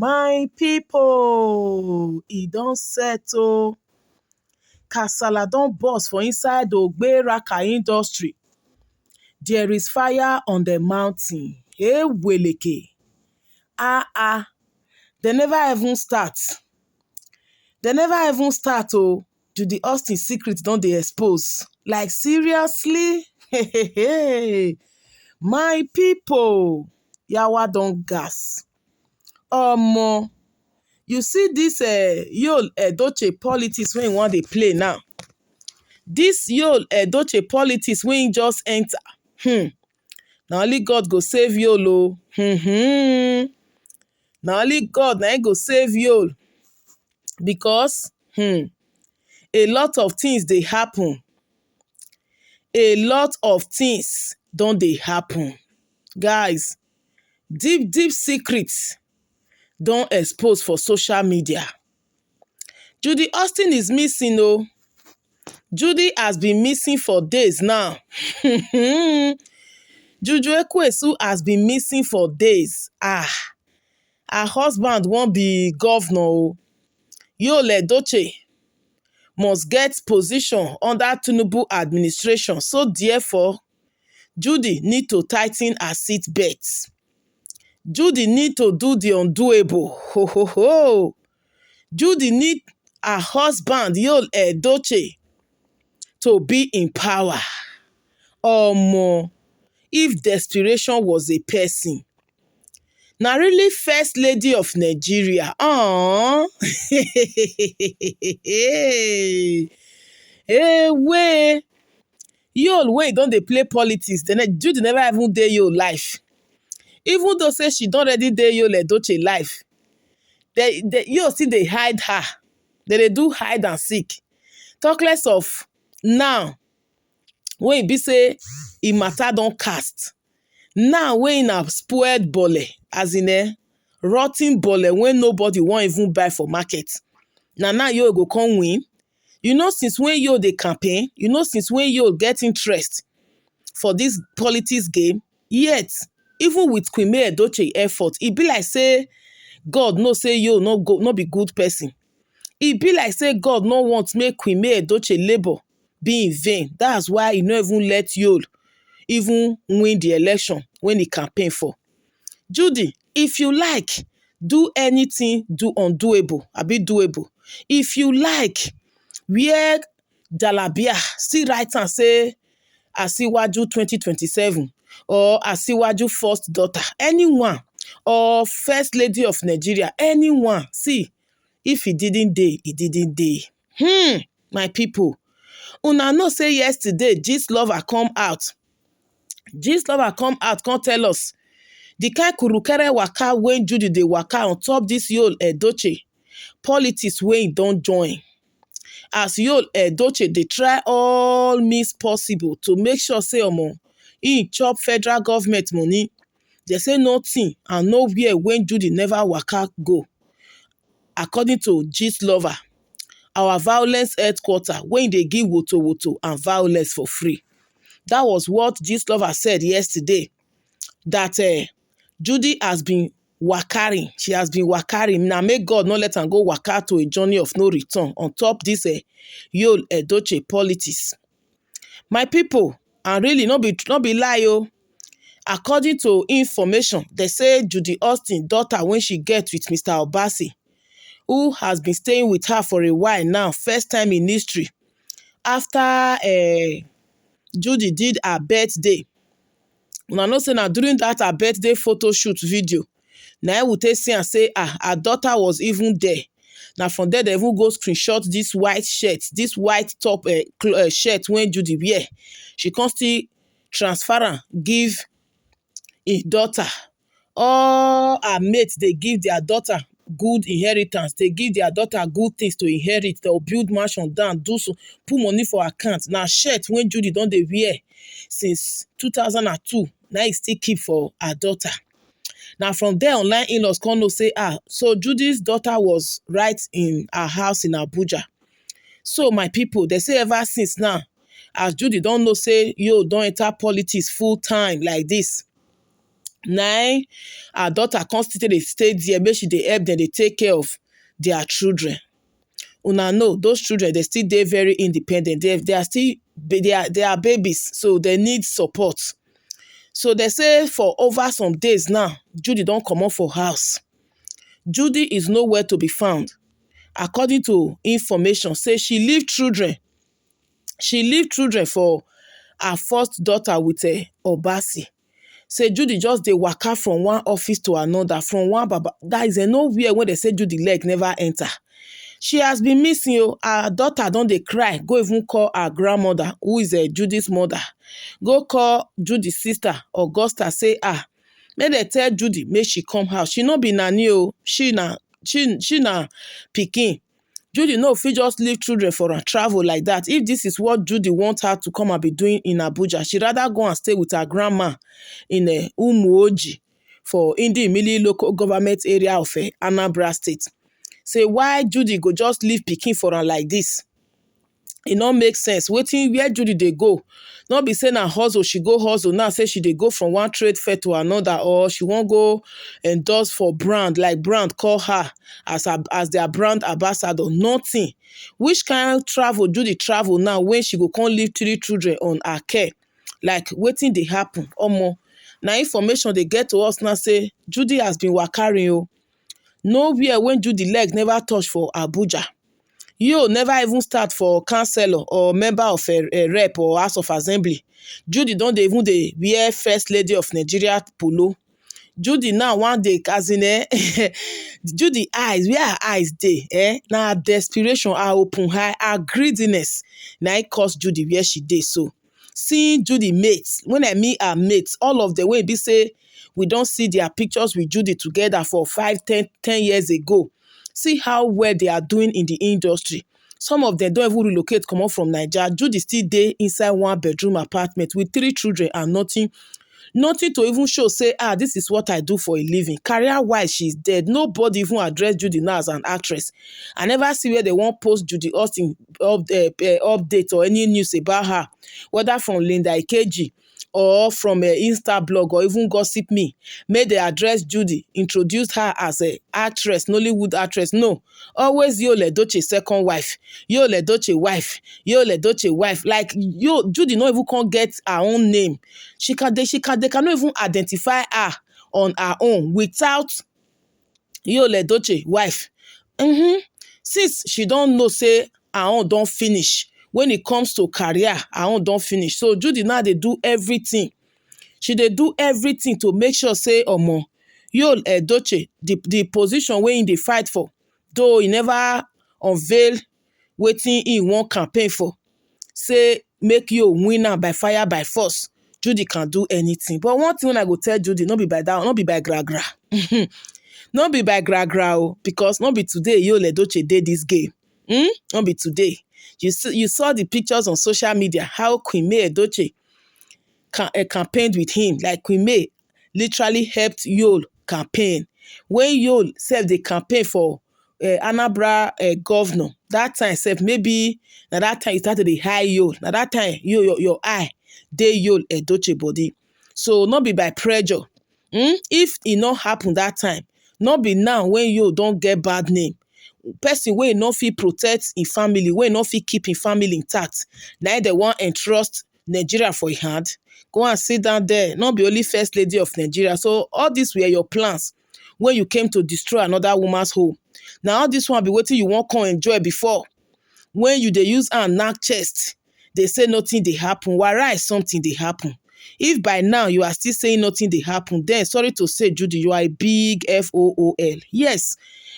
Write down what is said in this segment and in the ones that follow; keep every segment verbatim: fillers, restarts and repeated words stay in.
My people, e don set o. Kasala don burst for inside Ogbe Raka industry. There is fire on the mountain. Eweleke. Ah ah. They never even start. They never even start o. Judy Austin secret don dey expose. Like seriously? My people, yawa don gas. Omo, you see this uh, Yul Edochie politics wey he wan dey play now. This Yul Edochie politics wey he just enter. Hmm. Na only God go save Yul o. Hmm. Na only God na him go save Yul, because hmm, a lot of things dey happen. A lot of things don dey happen. Guys, deep deep secrets don expose for social media. Judy Austin is missing o. Judy has been missing for days now. Juju Ekwesu has been missing for days. Ah, her husband wan be governor o. Yul Edochie must get position under Tinubu administration, so therefore Judy need to tighten her seat belt. Judy need to do the undoable. Ho ho ho. Judy need her husband Yul Edochie to be in power. Omo, if desperation was a person, na really first lady of Nigeria. Aww. Ewe. Yul wey don dey play politics, the ne- Judy never even dey Yul life. Even though say she don already dey Yul Edochie life, they, they, Yul still dey hide her. They dey do hide and seek. Talk less of now, when e be say e matter don cast. Now wey na spoiled bole, as in eh, rotten bole wey nobody wan even buy for market. Na now you go come win. You know since when you dey campaign, you know since when you get interest for this politics game. Yet, even with Queen May Edochie effort, e be like say God know say you no go no be good person. E be like say God no want make Queen May Edochie labour be in vain. That's why e no even let Yul even win the election when he campaign for. Judy, if you like, do anything, do undoable, abi doable. If you like, wear jalabia, still write and say, Asiwaju twenty twenty-seven or Asiwaju first daughter, anyone, or first lady of Nigeria, anyone. See, if he didn't dey, he didn't dey. Hmm, my people, una know say yesterday, Gist Lover come out. Gist Lover come out, come tell us the kind kurukere waka wey Judy dey waka on top this Yul Edochie politics wey he don join. As Yul Edochie dey try all means possible to make sure say omo, he chop federal government money. They say nothing and nowhere when Judy never waka go. According to Gist Lover, our violence headquarter wey dey give woto woto and violence for free. That was what Gist Lover said yesterday, that uh, Judy has been wakaring. She has been wakaring. Now make God not let her go waka to a journey of no return on top this uh, Yul Edochie politics. My people, and really no be no be lie o. According to information, they say Judy Austin daughter when she get with Mister Obasi, who has been staying with her for a while now, first time in history. After uh, Judy did her birthday, una know say na during that her birthday photo shoot video, na I would take see and say ah, her daughter was even there. Now from there they even go screenshot this white shirt, this white top uh, cl- uh, shirt when Judy wear. She come still transfer am give him daughter. All her mates dey give their daughter good inheritance, dey give their daughter good things to inherit, they'll build mansion down, do so, put money for account. Now shirt when Judy don dey wear since two thousand and two, now he still keep for her daughter. Now from there online in-laws come know say ah, so Judy's daughter was right in her house in Abuja. So my people, they say ever since now, as Judy don't know say you don't enter politics full time like this, Na im her daughter come still take dey stay there, make she dey help dem dey take care of their children. Una know those children, they still dey very independent. They, they are still ba-, they are, they are babies, so they need support. So they say for over some days now, Judy don comot for house. Judy is nowhere to be found. According to information, say she leave children. She leave children for her first daughter with, eh, Obasi. Say Judy just dey waka from one office to another, from one baba. That is, eh, nowhere wey they say Judy leg never enter. She has been missing o. Her daughter don dey cry, go even call her grandmother, who is, eh, Judy's mother. Go call Judy sister, Augusta, say, ah, make dem tell Judy make she come house. She no be nanny o. She na, she, she na pikin. Judy no fit just leave children for am travel like that. If this is what Judy want her to come and be doing in Abuja, she rather go and stay with her grandma in, eh, Umuoji for Ndi Mmiri local government area of, eh, Anambra State. Say why Judy go just leave pikin for am like this? E no make sense. Wetin, where Judy dey go? No be say na hustle she go hustle now, say she dey go from one trade fair to another, or she wan go endorse for brand, like brand call her as her, as their brand ambassador. Nothing. Which kind travel Judy travel now when she go come leave three children on her care? Like, wetin dey happen? Omo, na information dey get to us now say Judy has been wakaring o. Nowhere when Judy leg never touch for Abuja. Yo never even start for councillor or member of a, a rep or House of Assembly. Judy don dey even dey wear First Lady of Nigeria polo. Judy now one day, as in, eh, Judy eyes, where her eyes dey, eh? Na her desperation, her open eye, her greediness, na it cause Judy where she dey so. Seeing Judy mates, when I mean her mates, all of them wey be say we don see their pictures with Judy together for five, ten, ten years ago. See how well they are doing in the industry. Some of them don even relocate comot from Naija. Judy still dey inside one bedroom apartment with three children and nothing, nothing to even show say, ah, this is what I do for a living. Career wise, she's dead. Nobody even address Judy now as an actress. I never see where they wan post Judy Austin up, eh, eh, update or any news about her, whether from Linda Ikeji or from, eh, Insta blog or even Gossip Me. Make they address Judy, introduce her as a actress, Nollywood actress. No, always Yul Edochie second wife, Yul Edochie wife, Yul Edochie wife. Like, yo, Judy no even come get her own name. She can, they, she can, they cannot even identify her on her own without Yul Edochie wife. Mm-hmm. Since she don know say her own don finish, when it comes to career, her own don finish. So Judy now dey do everything. She dey do everything to make sure say, omo, Yul Edochie, the, the position wey he dey fight for, though he never unveil wetin he wan campaign for, say make Yul win am by fire by force. Judy can do anything. But one thing wey I go tell Judy, no be by that, no be by gra gra. No be by gra gra o, because no be today Yul Edochie dey this game. Hmm? No be today. You see, you saw the pictures on social media, how Queen May Edochie ca-, eh, campaigned with him. Like, Queen May literally helped Yul campaign. When Yul sef dey campaign for, eh, Anambra, eh, governor, that time sef, maybe na that time you start to dey high Yul. Na that time you, your, your eye dey Yul Edochie body. So no be by pressure. Hmm? If e no happen that time, no be now when Yul don get bad name. Person wey no fit protect im family, wey no fit keep im family intact, na im dem wan entrust Nigeria for im hand. Go and sit down there. No be only First Lady of Nigeria. So all these were your plans when you came to destroy another woman's home. Na all this one be wetin you wan come enjoy before, when you dey use hand knack chest, dey say nothing dey happen. Warai, something dey happen. If by now you are still saying nothing dey happen, then sorry to say, Judy, you are a big F O O L. Yes,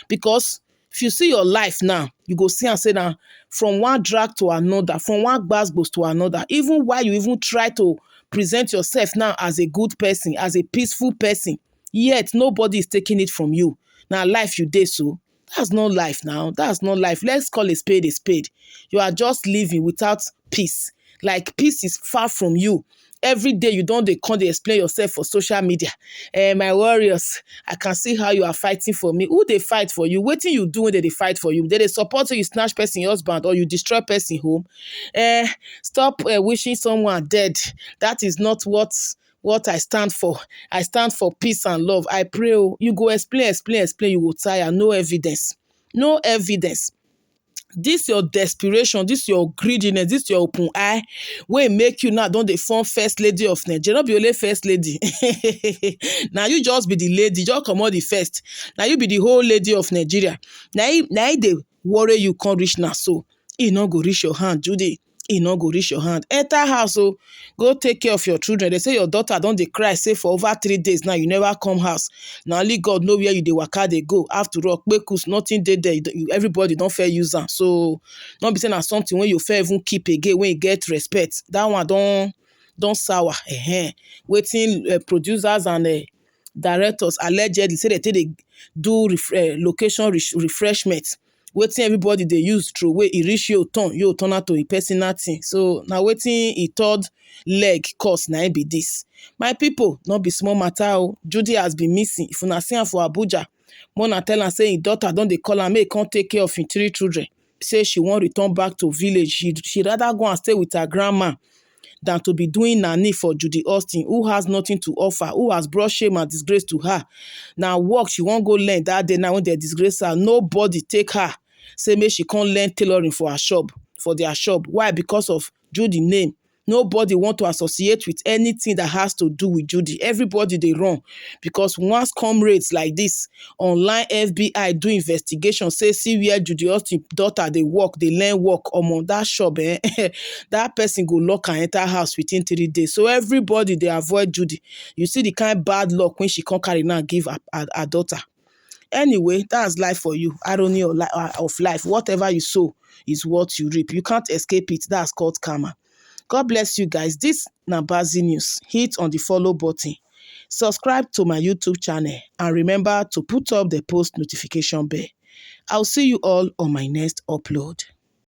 because if you see your life now, you go see and say na from one drag to another, from one gbasgbos to another. Even while you even try to present yourself now as a good person, as a peaceful person, yet nobody is taking it from you. Na life you dey so. That's not life now. That's not life. Let's call a spade a spade. You are just living without peace. Like, peace is far from you. Every day you don dey come dey explain yourself for social media. Eh, my warriors, I can see how you are fighting for me. Who dey fight for you? Wetin you do when they dey fight for you? They dey support you, you snatch person husband or you destroy person home. Eh, stop, eh, wishing someone dead. That is not what what I stand for. I stand for peace and love. I pray o, you go explain, explain, explain, you go tire. No evidence. No evidence. This your desperation, this your greediness, this your open eye wey make you now don dey form first lady of Nigeria. No be only first lady. Na you just be the lady, just comot the first. Na you be the whole lady of Nigeria. Na him, na him dey worry you come reach now so. E no go reach your hand, Judy. E no go reach your hand. Enter house o, go take care of your children. They say your daughter don dey cry, say for over three days now you never come house. Na only God know where you dey waka dey go. After all, kpekus, nothing dey there. You don, you, everybody don fair use am. So no be say na something wey you fair even keep again, when you get respect. That one don, don sour. Ehen. Wetin, eh, producers and, eh, directors allegedly say they take dey do ref-, eh, location ref-, refreshment. Wetin everybody dey use throw away, e reach you turn, you turn out to a personal thing. So na wetin e third leg cause na im be this. My people, no be small matter o. Judy has been missing. If una see am for Abuja, mona tell am say im daughter don dey call am, make e come take care of im three children. Say she wan return back to village. She, she rather go and stay with her grandma than to be doing nanny for Judy Austin, who has nothing to offer, who has brought shame and disgrace to her. Na work she wan go learn that day now when they disgrace her. Nobody take her. Say make she come learn tailoring for her shop, for their shop. Why? Because of Judy name. Nobody want to associate with anything that has to do with Judy. Everybody dey run because once comrades like this online F B I do investigation, say see where Judy Austin daughter dey work, dey learn work, omo, that shop, eh, that person go lock and enter house within three days. So everybody dey avoid Judy. You see the kind bad luck when she come carry now give her, her, her daughter. Anyway, that's life for you. Irony of, li-, uh, of life. Whatever you sow is what you reap. You can't escape it. That's called karma. God bless you guys. This na Bazi News. Hit on the follow button. Subscribe to my YouTube channel and remember to put up the post notification bell. I'll see you all on my next upload.